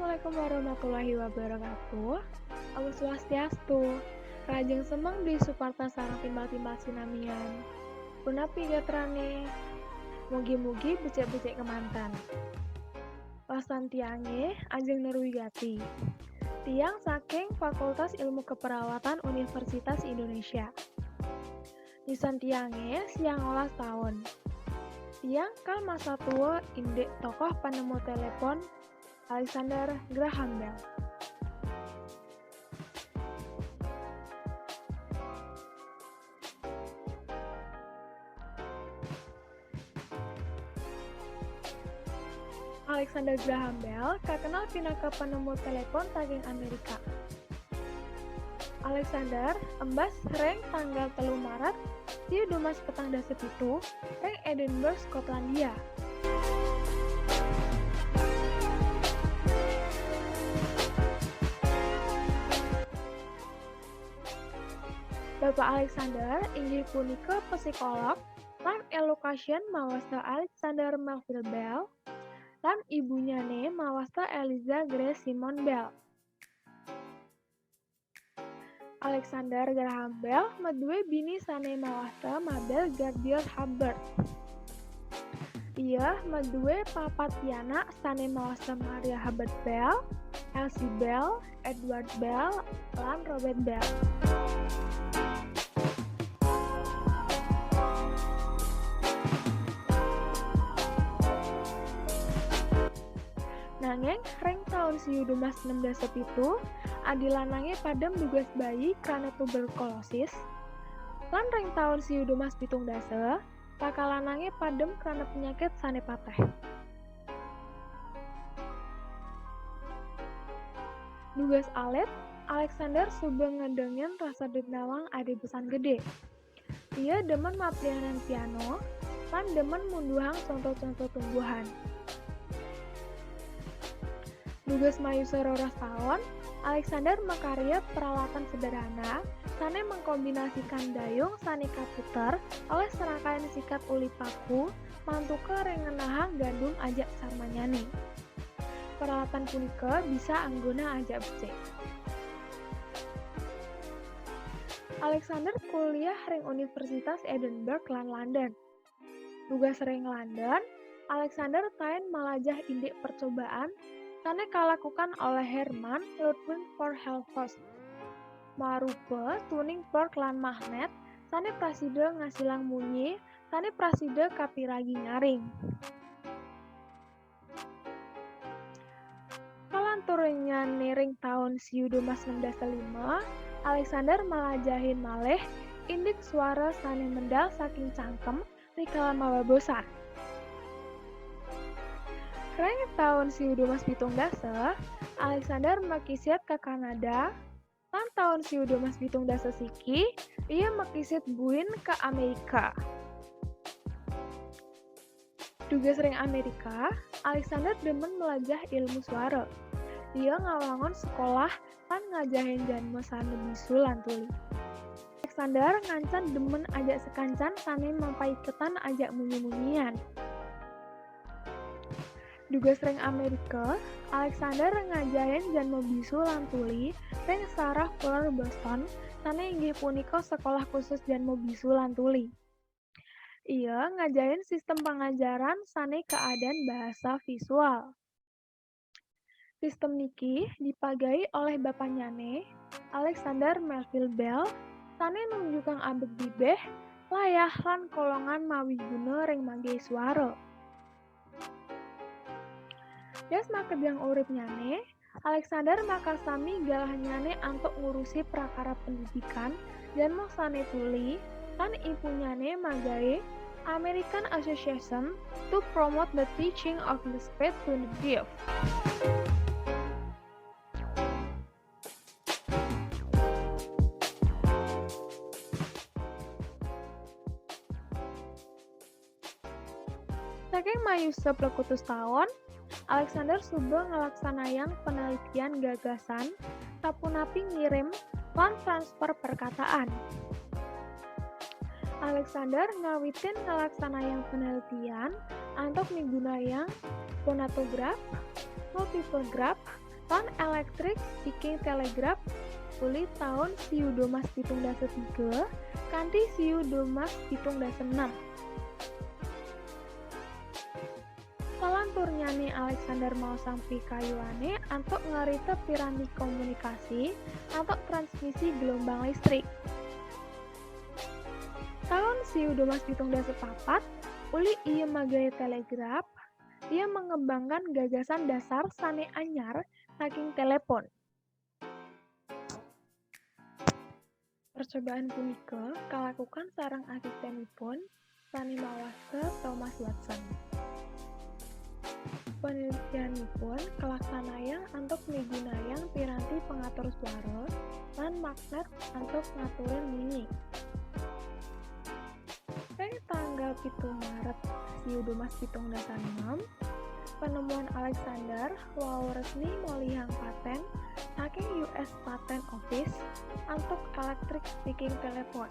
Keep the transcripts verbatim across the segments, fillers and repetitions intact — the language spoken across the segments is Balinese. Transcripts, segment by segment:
Assalamualaikum warahmatullahi wabarakatuh. Om Swastiastu. Rahajeng semeng Bli Suparta sareng timpal-timpal sinamian. Punapi gatrane? Mugi-mugi becik-becik kemanten. Wastan tiange Ajeng Nurwigati. Tiang saking Fakultas Ilmu Keperawatan Universitas Indonesia. Nisen tiange siang olas taun. Tiang kal masa tua indik tokoh penemu telepon Alexander Graham Bell. Alexander Graham Bell kakenal pinaka penemu telepon saking Amerika. Alexander embas ring tanggal telu Maret siu dumas petang dasa pitu ring Edinburgh, Skotlandia. Bapak Alexander inggih punika psikolog lan Elocution mawasta Alexander Melville Bell, lan ibunyane mawasta Eliza Grace Simone Bell. Alexander Graham Bell madue bini sane mawasta Mabel Gabriel Hubbard. Iya madue papat pianak sane mawasta Maria Hubbard Bell, Elsie Bell, Edward Bell, lan Robert Bell. Nanging ring taun siu dumas enem dasa pitu, adi lanange padem dugas bayi krana tuberkulosis, lan ring taun siu dumas pitung dasa, kaka lanange padem krana penyakit sane pateh. Dugas alit, Alexander suba ngedengin rasa ded nawang adi besan gede. Ia demen maplianan piano, lan demen munduhang conto-conto tumbuhan. Dugas mayusa roras taun, Alexander makarya peralatan sederhana sane mengkombinasikan dayung sane kaputer oleh serangkaian sikat uli paku mantuka ring ngenahang gandum ajak sarmanyane. Peralatan punika bisa anggona ajak becik. Alexander kuliah ring Universitas Edinburgh lan London. Dugas ring London, Alexander taen malajah indik percobaan sane kalakukan oleh Hermann Ludwig von Helmholtz, marupa tuning fork lan magnet sane prasida ngasilang munyi sane prasida kapiragi nyaring. Kalanturnyane ring taun siu dumas enem dasa lima, Alexander malajahin malih indik suara sane mendal saking cangkem rikala mababosan. Ring taun siu dumas pitung dasa, Alexander makisiat ka Kanada, lan taun siu dumas pitung dasa siki, ia makisiat buin ka Amerika. Dugas ring Amerika, Alexander demen melajah ilmu suara. Ia ngawangun sekolah lan ngajahin janma sane bisu lan tuli. Alexander ngancan demen ajak sekancan sane mapaiketan ajak munyi-munyian. Dugas ring Amerika, Alexander ngajahin janma bisu lan tuli ring Sarah Fuller Boston, sane inggih punika sekolah khusus janma bisu lan tuli. Ia ngajahin sistem pangajaran sane kaadan bahasa visual. Sistem niki dipagahi oleh bapanyane, Alexander Melville Bell, sane nunjukang abet bibih, layah, lan kolongan mawiguna ring magahi suara. Yas makejang uripnyane, Alexander makasami galahnyane antuk ngurusi prakara pendidikan, janma sane tuli, lan ibunyane magahi American Association to Promote the Teaching of the Speech to the Deaf. Saking mayusa plekutus taun, Alexander suba nglaksanayang penelitian gagasan, sapunapi ngirim lan transfer perkataan. Alexander ngawitin nglaksanayang penelitian antuk migunayang fonatograf, multiple graph, Lan electric speaking telegraph uli taun siu domas pitung dasa tiga kanthi siu domas pitung dasa enam. Salanturnyane Alexander maosang pikayuane antuk ngarita piranti komunikasi antuk transmisi gelombang listrik. Taun siu domas pitung dasa papat, uli ia magawe telegraf, ia mengembangkan gagasan dasar sane anyar saking telepon. Percobaan punika kalakukan sareng asistenipun sane mawasta Thomas Watson. Penelitianipun kalaksanayang antuk migunayang piranti pengatur suara lan magnet antuk ngaturin munyi. Ring tanggal pitu Maret siu domas pitung dasa enam, penemuan Alexander wau resmi molihang paten saking U S Patent Office antuk electric speaking telephone.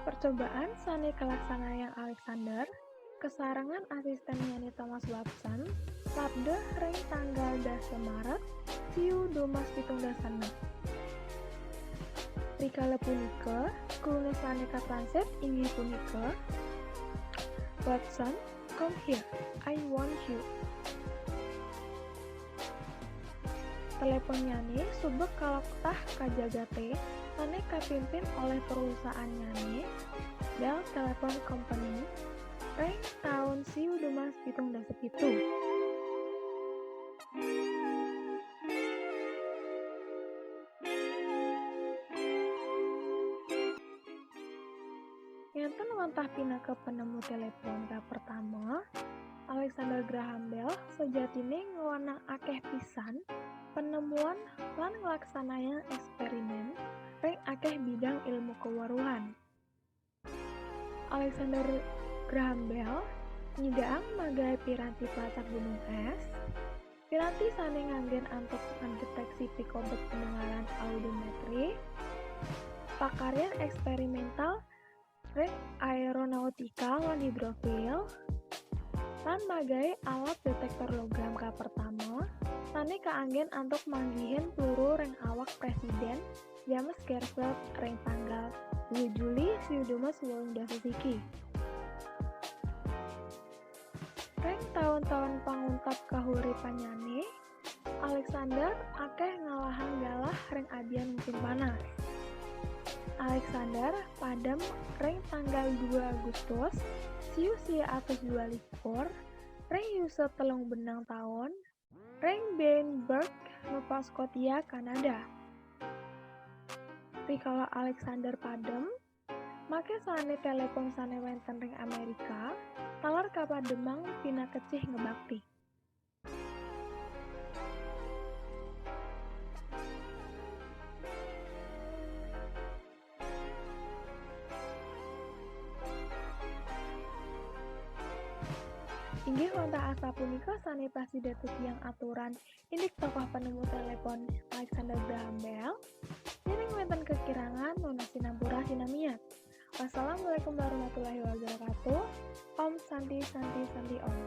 Percobaan sane kalaksanayang Alexander kasarengan asistennyane Thomas Watson labda ring tanggal dasa Maret siu domas pitung dasa enam. Rikala punika, kruna sane katransit inggih punika, "Watson, come here, I want you." Teleponnyane suba kalektah ka jagate sane kapimpin olih perusahaannyane, Bell Telephone Company, ring taun siu domas pitung dasa pitu. Ngenten wantah pinaka penemu telepon ka pertama, Alexander Graham Bell sejatine ngwanang akeh pisan penemuan lan nglaksanayang eksperimen ring akeh bidang ilmu keweruhan. Alexander Graham Bell nyidakang magawe piranti pelacak gunung es, piranti sane nganggen antuk ngedeteksi pikobet pendengaran audiometri, pakaryan eksperimental ring aeronautika lan hidrofil, lan magawe alat detektor logam ka pertama sane kaanggen antuk manggihin pluru ring awak Presiden James Garfield ring tanggal dua Juli siu domas wolung dasa siki. Ring taun-taun panguntat kahuripannyane, Alexander akeh ngalahang galah ring abian musim panas. Alexander padem ring tanggal dua Agustus siu sia atus dua likur ring yusa telung benang taun ring Bainburg, Nova Scotia, Kanada. Rikala Alexander padem, make sane telepon sane wenten ring Amerika taler kapademang pinakecih ngebakti. Inggih wantah asapunika sane prasida titiang aturan indik tokoh penemu telepon Alexander Graham Bell. Yen wenten kekirangan, nunas sinampura sinamian. Wassalamualaikum warahmatullahi wabarakatuh. Om Santi, Santi, Santi Om.